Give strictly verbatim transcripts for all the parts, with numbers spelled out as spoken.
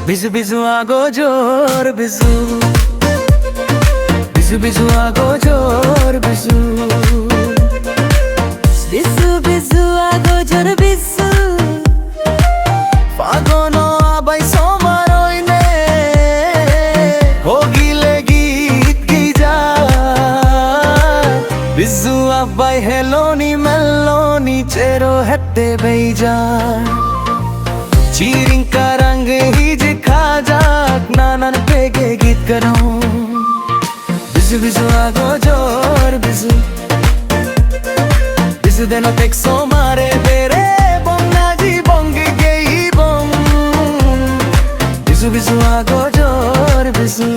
Bizu bizu ago jor bizu. Bizu bizu ago jor bizu. Bizu bizu ago jor bizu. Faguno abai somar oine. Hogile git gei jar. Bizu abai heloni meloni chero hette bei jar. Chiring karang hiji kha jak nanan pege git gadon. Bizu bizu ago jor bizu. Bizu deno tek somare bere bong naji bong gei gei bong. Bizu bizu ago jor bizu.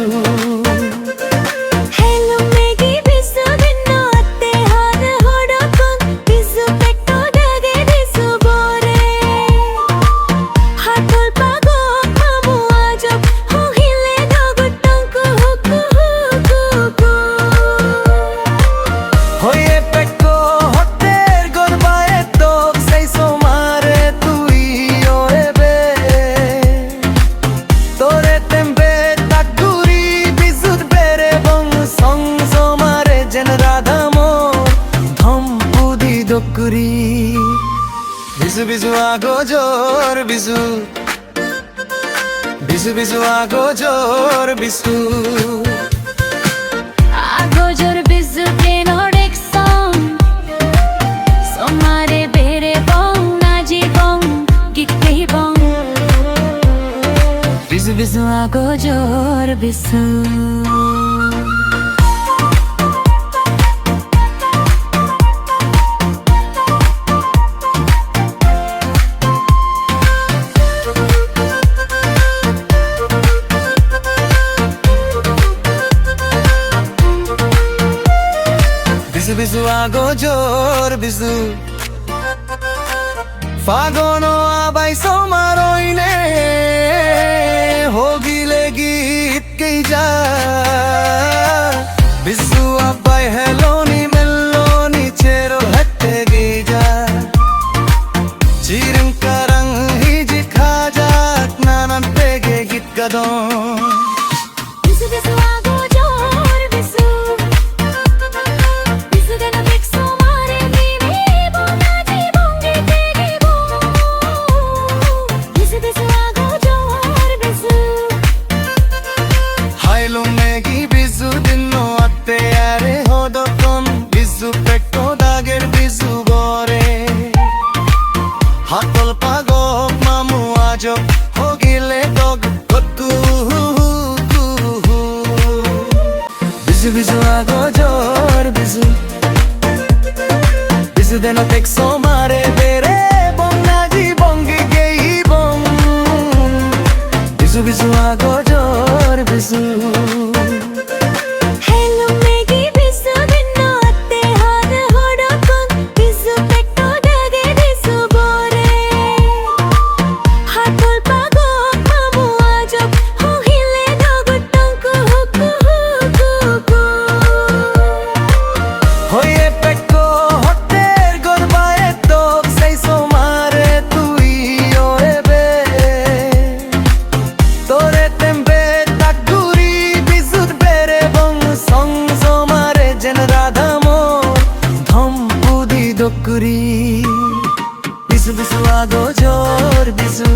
Helum megi bizu dinno atte hada hodokon bizu pekko dage bizu bore. Hatol pagok mamu ajok hohile dogot tongku huku huku huku. Hoye pekko hotter gorba etok sei somare tui ore be. Tore tembe tak guri bizut bere bong song somare jen radhamo dhom pudi dok guri. Bizu bizu ago jor bizu. Bizu bizu ago jor bizu. Ago jor bizu tenor ek song. Somare bere bong naji bong git gei bong. Bizu bizu ago jor bizu. Bizu bizu ago jor bizu. Faguno abai somar oine hogile git gei jar. Bizu abai heloni meloni chero hette gei jar. Chiring karang hiji kha jak nanan pege git gadon. Bizu bizu ago jor bizu. Bizu deno tek somare bere bong naji bong gei gei bong. Bizu bizu ago jor bizu. Hailung megi bizu dinno atte are hodokon bizu pekko dager bizu bore. Hatol pagok mamu ajok hogile dog gottu. Bizu bizu ago jor bizu. Bizu deno tek somare bere bong naji bong gei gei bong. Bizu bizu ago jor bizu. Helum megi bizu dinno atte hada hodokon bizu pekko dage bizu bore. Hatol pagok mamu ajok hohile dogot tongku huku huku huku. Hoye pekko hotter gorba etok sei somare tui ore be. Tore tembe tak guri bizut bere bong song somare jen radhamo dhom pudi dok guri. Bizu bizu ago jor bizu.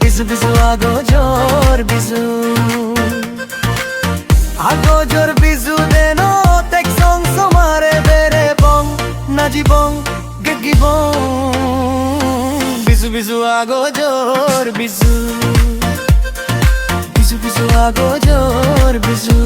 Bizu bizu ago jor bizu. Ago jor bizu deno tek song somare bere bong naji bong gegi bong. Bizu bizu ago jor bizu. Bizu bizu ago jor bizu.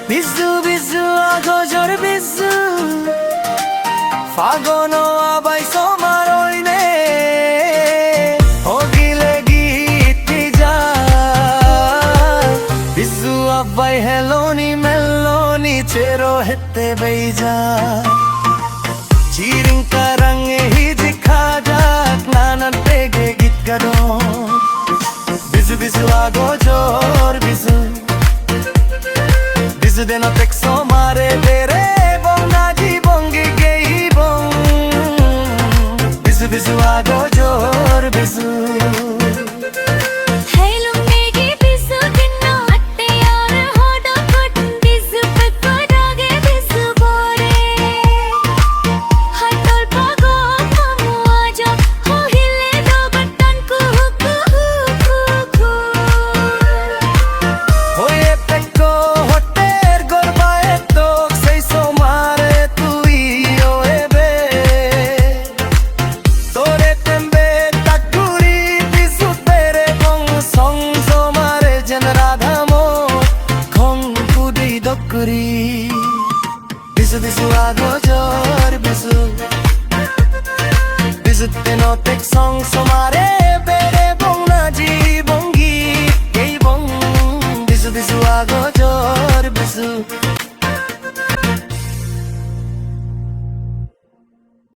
Bizu bizu ago jor bizu. Faguno abai somar oine. Hogile git gei jar. Bizu abai heloni meloni chero hette bei jar. Chiring karang hiji kha Ago jor Bisu. Bisu deno tek somare bere bong naji bongi gei bong. Bisu Bisu ago jor Bisu. Hei lungegi Bisu dinno atte aur hodo kut Bisu pekko dage Bisu bore. Hatol pago mamu aja ho hile do batan kuhu kuhu kuhu. Hoye pekko hotter gorba etok sei somare tui oebe. Tore tembe takuri Bisut bere bong song somare jen radhamo khong pudi dokuri. Bisu Bisu ago jor Bisu. Bisu teno tek song somare bere bong naji bongi gei bong. Bisu Bisu ago jor Bisu.